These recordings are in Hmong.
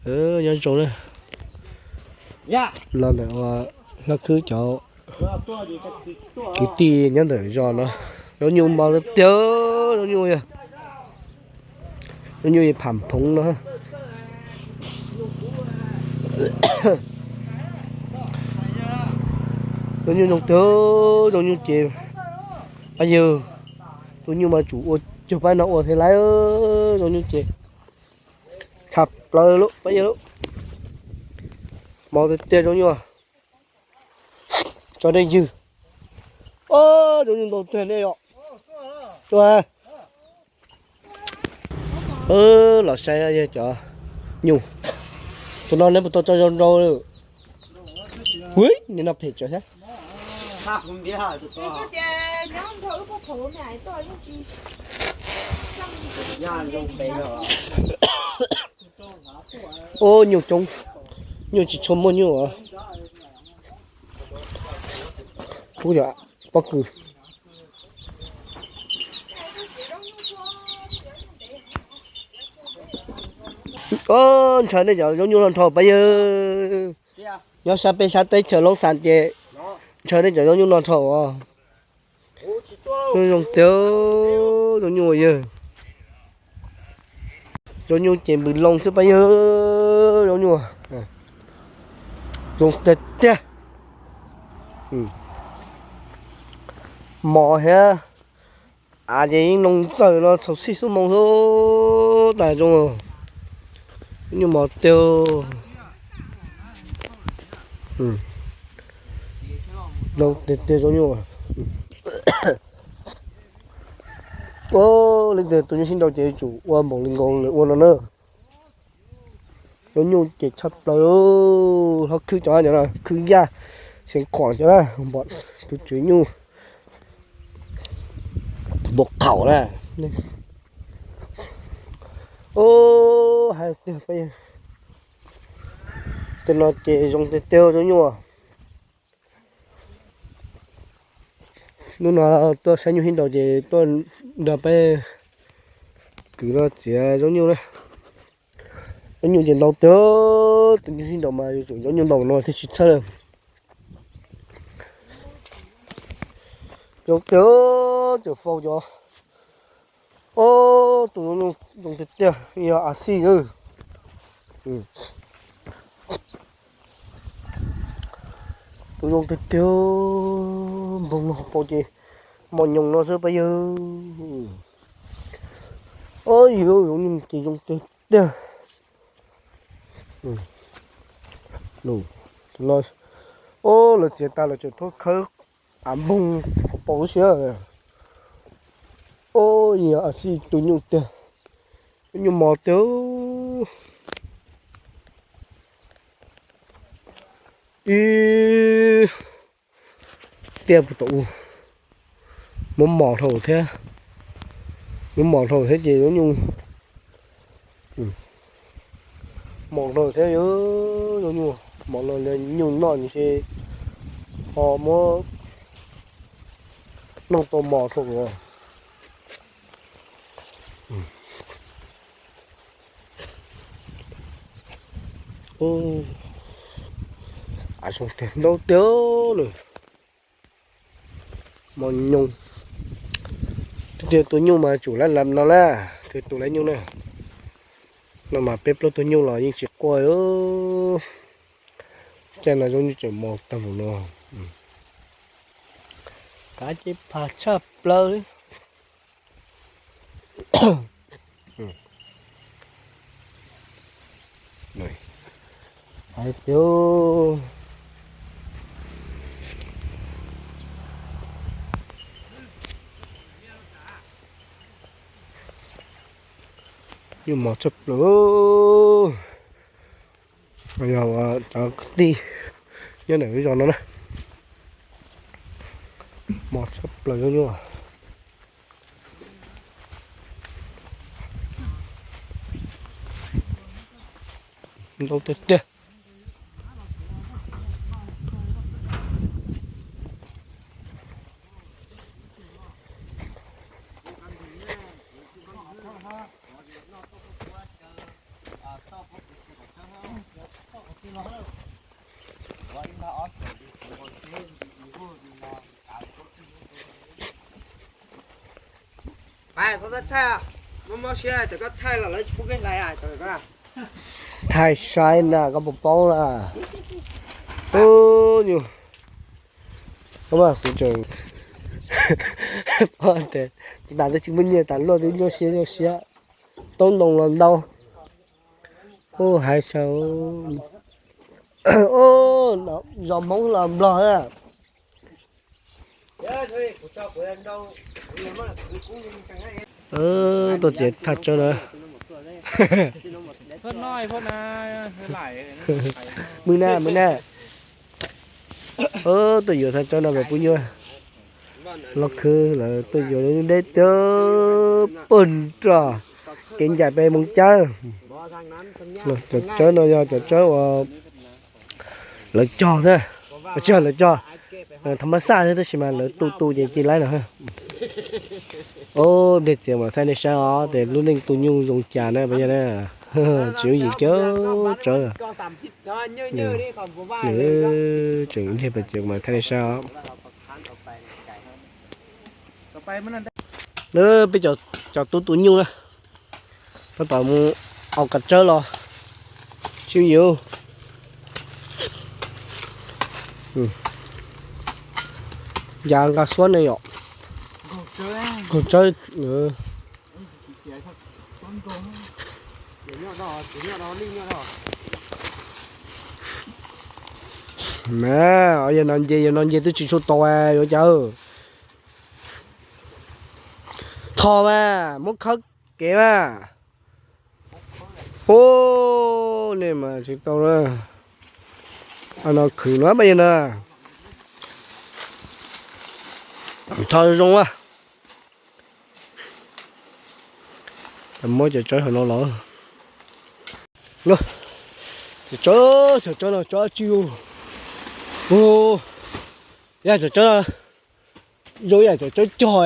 Nyob zoo na, los ntawm ua Hlob Khwb cov kwv tij nyob ntawm zos no, zoo nyuj mos tiag tiag, zoo nyuj yog, zoo nyuj pham phoov no. Zoo nyuj zoo tiag, zoo nyuj ces pab yawg, tus nyuj mas tsum ua cog pab no ua thiaj laiv, zoo nyuj ces tshaj plaws lub pab yawg lub, mos tiag tiag zoo nyuj. Tso dej ywg. Os, zoo nyuj ntau tiag nej yom. Los saib cov nyuj, tus no neb puas tau tso zoo nrau lawm? Ui, nim no phem tsawv thiab. Ub, nyuj coob, nyuj tsis tshua muaj nyuj os. Ub, yog pob kws. Ntshaw nej cov zoo nyuj no nrho pab yawg. Nyob sab peb sab teb chaws Loob Xas ces ntshaw nej cov zoo nyuj no nrho os. Zoo tiag, zoo nyuj yawg. Zoo nyuj ces npws loo xwb pab yawg, zoo nyuj. Zoo tiag tiag. Mos thiab av ces yeej noo txawm no txhaum xij xub moo xwb tas zoo. Nyuj mos tiag. Zoo tiag tiag zoo nyuj. Ua li tiag tus nyuj sib nraus ces yuav tsum ua npaum li nkaus lawv ua no na. Zoo nyuj ces tshaj plaws. Hlob Khwb cov, cov Khwb Yaj, Xeev Khuam cov na, npom tus tswv nyuj npau khaum na. Ub, hais tiag, tej no ces zoo tiag tiag zoo nyuj. Hnub no tuaj saib nyuj sib nraus ces tuaj nrog peb kwv no txiav zaub nyuj na. Zaub nyuj ces ntau tiag, tus nyuj sib nraus mas yuav tsum zaub nyuj ntau no thiaj tsis txhawj. Zoo tiag, cov faus cov. Ob, tus zoo tiag tiag yog a xij. Tus zoo tiag tiag, npog no hauv paus ces mos nyoos no xwb pab yawg. Ob, yus zoo nyuj ces zoo tiag tiag. Ob, lawv txiav tas lawv tseem tuaj khawb av npog hauv paus lub siab. Ob, yog a xij tus nyuj tiag, nyuj mos tiag. Ib tiaj puas tom u, muab mos dhau thiab, muab mos dhau thiab ces zaub nyuj mos dhau thiab, zaub nyuj mos no nyuj noj nws ces ho muab noj tau mos dhau. Av zoo tiag ntau tiag lawm. Mos nyoos. Tiag tiag tus nyuj mas tsum lab lam no na, tiag tus lab nyuj na. No mas peb plaub tug nyuj los yeej tsis quaj. Caij no zoo nyuj tseem mos tag mus no. Kav ces phaj tshaj plaws li. Hais tias nyuj mos tshaj plaws. Yog cov kwv tij nyob ntawm lub zos no na, mos tshaj plaws nyuj. Ntau tiag tiag. Thaij saib na, koj puas paub na? Ub, yus, koj mas kuv tseem, tas twb tsis muaj nyiaj tas luaj twb nyuaj siab nyuaj siab. Toob ntoo los ntau. Ub, hais tsaw, zos Hmoob los Nplog na. Tuaj txiav thaj tsawb na. Mws na, mws na. Tuaj yuav thaj tsawb no pem pub nyuj. Loj khwb lawv tuaj yuav deb tiag, pag nrog kev ncaim peb Hmoob Cawv. Cov tsawb no yog cov tsawb uas lawv cog thiab, tsis yog lawv cog, tham mas xaj thiab, tab sis mas lawv tu tu ces ci laib no. Ub, npleg txiav mas thaij nej saib os, ces lub neej tu nyuj zoo cas na, tsis yooj yim kiag tsawb. Tseem npleg pem txiav mas thaij nej saib os. Peb cov tub tu nyuj na, tab tom mus aus kav tsawb los sib yuv. Yav nqa xuab ne yom. Kaug tsawb. Mas yog no nce, yog no nce twb tsis tshua tau yuav cas. Tho mas muab khawb kev mas. Ub, nej mas tsis tau na. No khwv no pab yog na. Tho zoo a. Muab cov tsawb hauv no los. Cov tsawb, cov tsawb no tsawb tsi. Ub, yog cov tsawb no zoo yam cov tsawb cog.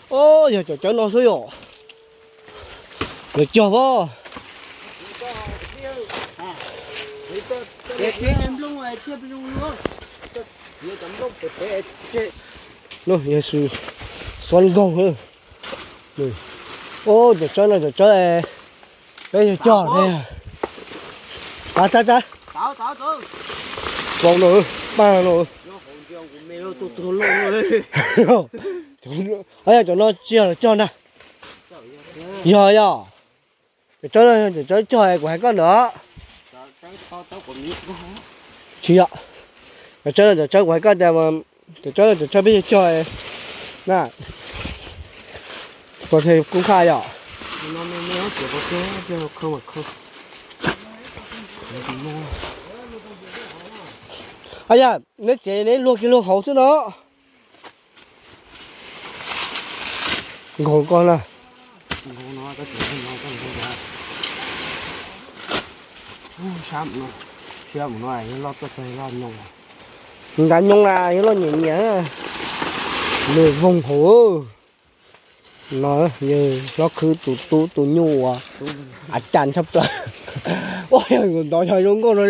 Ob, yog cov tsawb no xwb yom. Lawv cog pob. Yog xuab nkaug. Ob, cov tsawb no cov tsawb peb yog cog ne. Tsa, tsa, tsa. Vau no, paj no. Yog cov no tsis yog cog ntag. Yog, yog. Cov tsawb no cov tsawb cog kuv hais koj ntawd. Tsis yog. Cov tsawb no cov tsawb kuv hais koj tias, cov tsawb no cov tsawb peb yog cog na. Koj thiaj kub khaj yom. Yog neb txiav neb luag kiag luag hauv xwb no. Nkaug koj na. Nqa nyooj na, yog loj nyiam nyiam. Nws voog hauv. No yog hlob khwb tus tub tus nyuj uas a cas tshaj plaws. Ua yog ntov yog zoo nkauj no,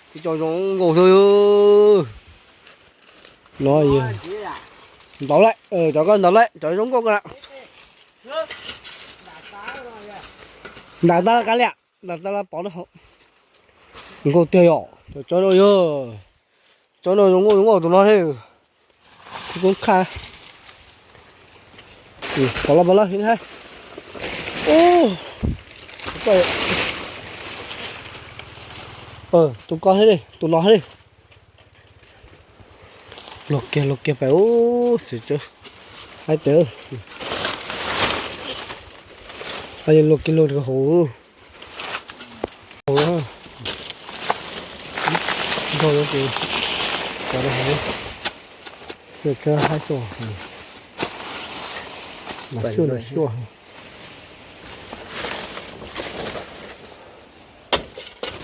tsis cov zoo nkauj xwb. No ntov lawm, cov ko ntov lawm, cov zoo nkauj ko na. Nram tas kav liam, nram tas los pov no. Nkauj tiag yom, cov tsawb no yog, tsawb no zoo nkauj zoo nkauj tus no he. Kub khaj. Pov los pov los. Tus ko thiab li, tus no thiab li. Luag kiag luag kiag pem ub, txiv tsawb haib tiag. Luag kiag luag hauv. Nkaug ces, tsawb haib xyuas, mas xyuas mas xyuas.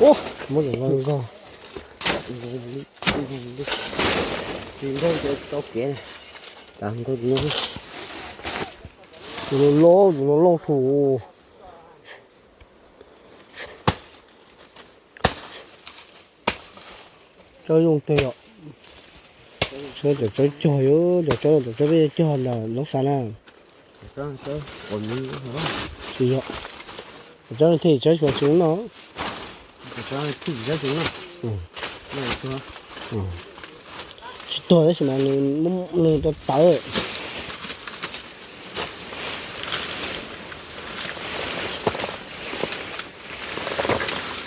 Ub, muab cov nkaug nkaug. Tsis nkaug ces tau kev. Tus no loj, tus no loj tus. Tsawb zoo teg yom. Tsawb cov tsawb cog yom, cov tsawb cov tsawb peb cog ntawm Loob Xas na. Tsis yog, cov tsawb thiaj tsawb xyuas xyuas no. Tsis tuag tab sis mas nws tawv.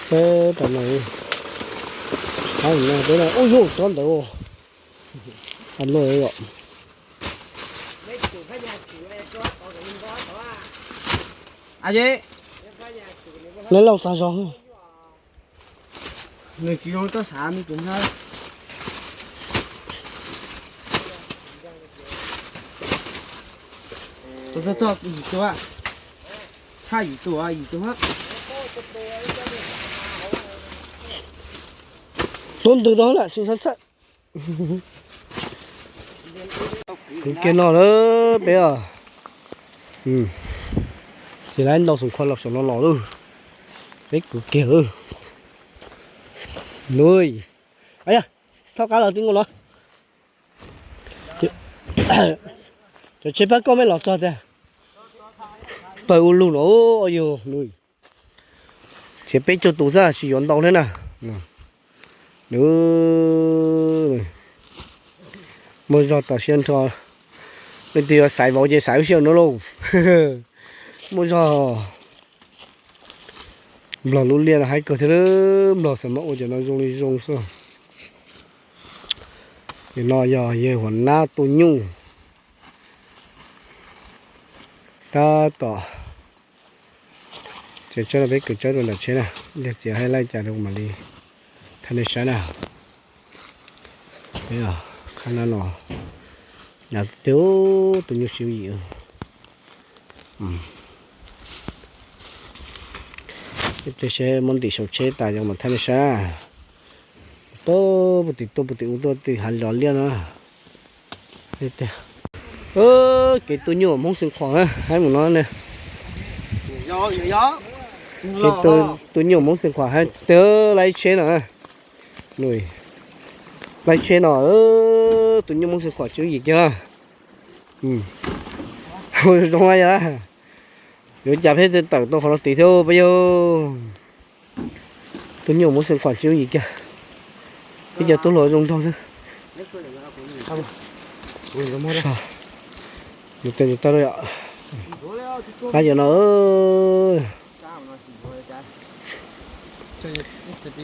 Peb tam no, peb no ub yuj tsob ntawd, a no yom. Lawv laus tag zog. Nws tsis zoo toj sav me tus hnab. Toj toj toj yim tus, thaj yim tus yim tus. Tuab ntwg rau lawm tsis ntshai txhawj. Kwv kiag no lawm peb os. Xis laib ntau xoom kho los saum no los lawm. Peb kwv kiag lawm. Nub, a yog, thaub qab los twb nkaus no. Cov tsheb pab koj mej los txog tiag. Pawg ua lug no yog nub. Txiav peb caug tus xwb tsis yuav ntau thiab na. Muaj zog tom siab nrho. Leej twg yuav xaiv vauv ces xaiv lub sij hawm no lauj. Muaj zog. Nplog lub liaj no haib kawg thiab, Nplog xav mas ua cov no zoo li zoo xwb. Nim no yog yawg Huam Nab tus nyuj tab tom tseem tsawb no, peb kwv tsawb rau nram tsheb na, yog txiav haib laij cas rau mam li thaij nej saib na. Qhab no no, nyav tiag, tus nyuj siv yim. Tej seb muab ntim saum tsheb tas yog mam thaij nej saib. Puag tim tuaj puag tim ub tuaj tim hav zos liaj no. Kev tu nyuj Hmoob Xeev Khuam haib mus no ne. Kev tu nyuj Hmoob Xeev Khuam haib tiag, laib tsheb no. Laib tsheb no, tus nyuj Hmoob Xeev Khuam tswv yim kiag. Zoo yog yuav cas peb tawm tau qhov no tid thiab peb yog. Tus nyuj Hmoob Xeev Khuam tswv yim kiag. Ib co tub hluas zoo nraug xwb. Mus tes tus tag, qab yam no.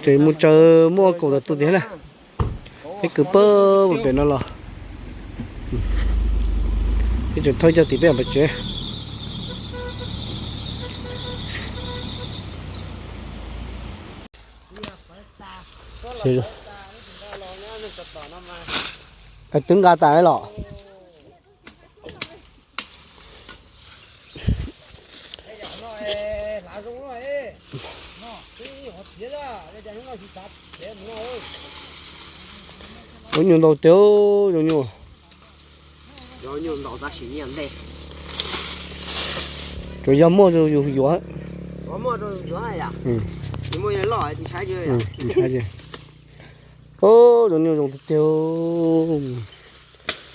Ces mus tsaws muaj kaum tawm tus tiag na. Peb kwv pab mus pem no los. Peb tseem thauj cov tim peb pem tsev. Twb nqa tas los. Ua nyuj ntau tiag, zoo nyuj. Tsuas yog muaj yus yuav. Zoo nyuj zoo tiag tiag.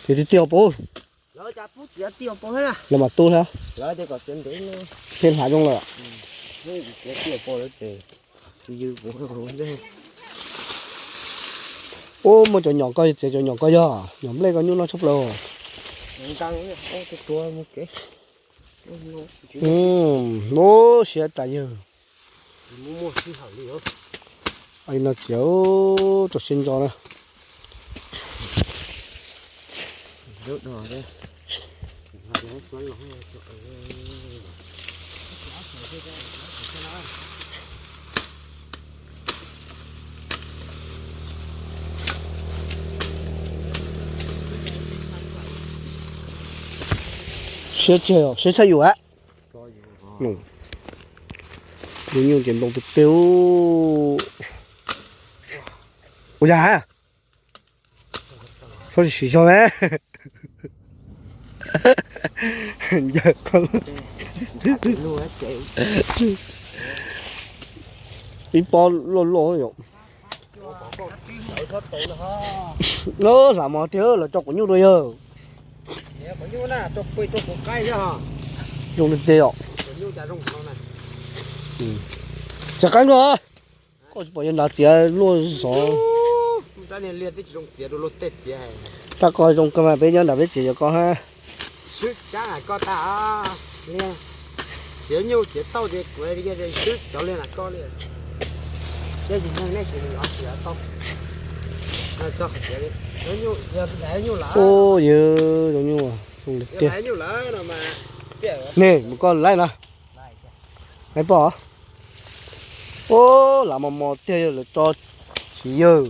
Ces tiag tiag pab. Lawv mam tu thiab. Thiaj hlav zoo lawm. Ub, muaj cov nyom ko, txiav cov nyom ko yog nyom nplej ko nyuj noj tshaj plaws. Ub, siab tas yawg. No txiav rau siab ntso na. Siab tshaj, siab tshaj yus a. Tus nyuj ces ntau tiag tiag. Ua cas? Txhob siv zog me. Ib pob loj loj yom. Hlav mos tiag, lawv tso quav nyuj dua yawg. Zoo tiag tiag os. Txiav qaib nkaus, koj tsis pom yawg nrad txiav luaj zov. Tag koj zoo kawg mas peb nyob nram peb tsev yuav koj hab. Ub, yawg zoo nyuj zoo tiag. Ne, mus koj laij na. Laij pom. Ub, hlav mos mos tiag yawg, lawv tso tsis yawg.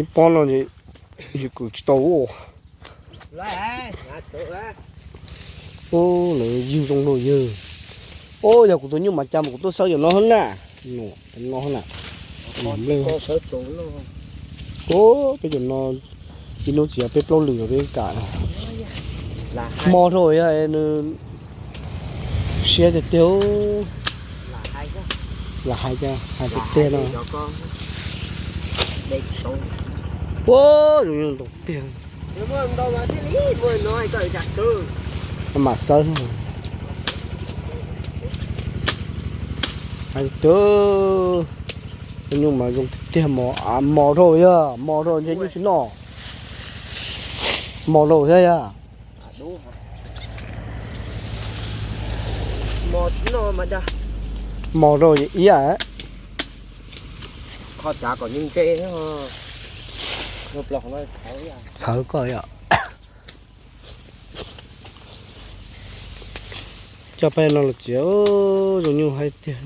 Ib pob no yus kws tsis tau. Ub, lawv ywg zoo luaj yawg. Ub, yog kuv tus nyuj mas cas mas kuv tuaj sawb yam no hab na. No na. Ub, peb cov no ib hnub tsis yog peb plaub lwm los peb kam. Mos dhau yog nws siab tiag tiag. Lam hais cas hais tiag tiag no. Ua, zoo nyuj ntau tiag. Mam xawb. Hais tiag, nyuj mas zoo tiag tiag, mos, mos dhau yog mos dhau ntshe nyuj tsis noj. Mos dhau thiab yog. Mos dhau iab. Txhawv koj yom. Coj peb no los txiav, zoo nyuj hais tiag,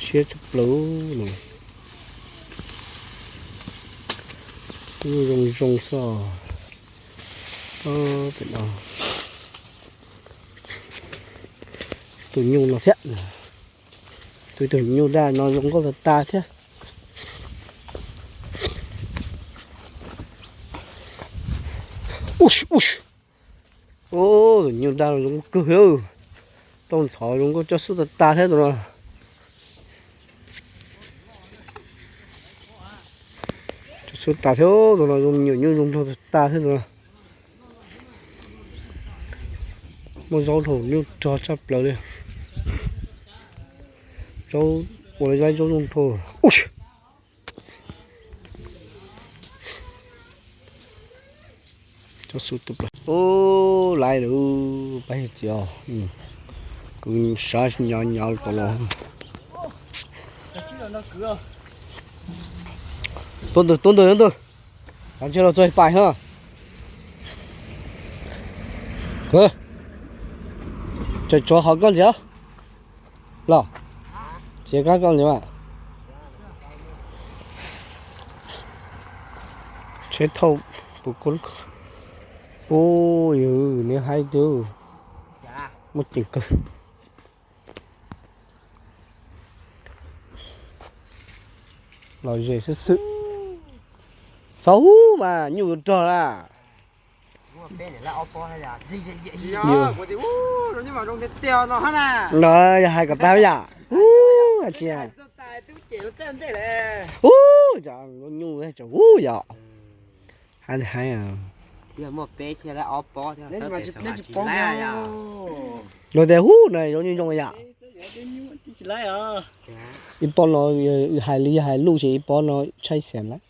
siab tshaj plaws no. Nyuj zoo zoo xwb. Tus nyuj no thiab, tus tus nyuj daj no zoo nkauj tas tas thiab. Ub, tus nyuj daj zoo nkauj kawg, tau ntxhov zoo nkauj coj xub tas tas thiab tus no. Coj xub tas thiab tus no, zoo nyuam nyuj zoo nraug tas tas thiab tus no. Muaj zaub dhau nyuj rog tshaj plaws li. Zaub ua li zaub zoo dhau. Ub, laiv lawm, pab txiv os. Kuv sav nyo nyo kom los. Tuaj ntawd, tuaj ntawd, tuaj ntawd. Ntshe los txog pais no. Tseem tshuav qhov koj ntxiv los. Txiav kab koj ntxiv mas. Tsheb thauj puas kub. Ub, yus niam hais tias muaj ceem kawg. Lom zem xwb xwb. Txhob ub mas nyuj rog na. No yog hais kom tag yam. Ub, tsis ub, nyuj ub yom. Hais li hais. Luag tias ub no zoo nyuj zoo yom. Ib pob no hais li hais luj ces ib pob no tshaib xeem lawm.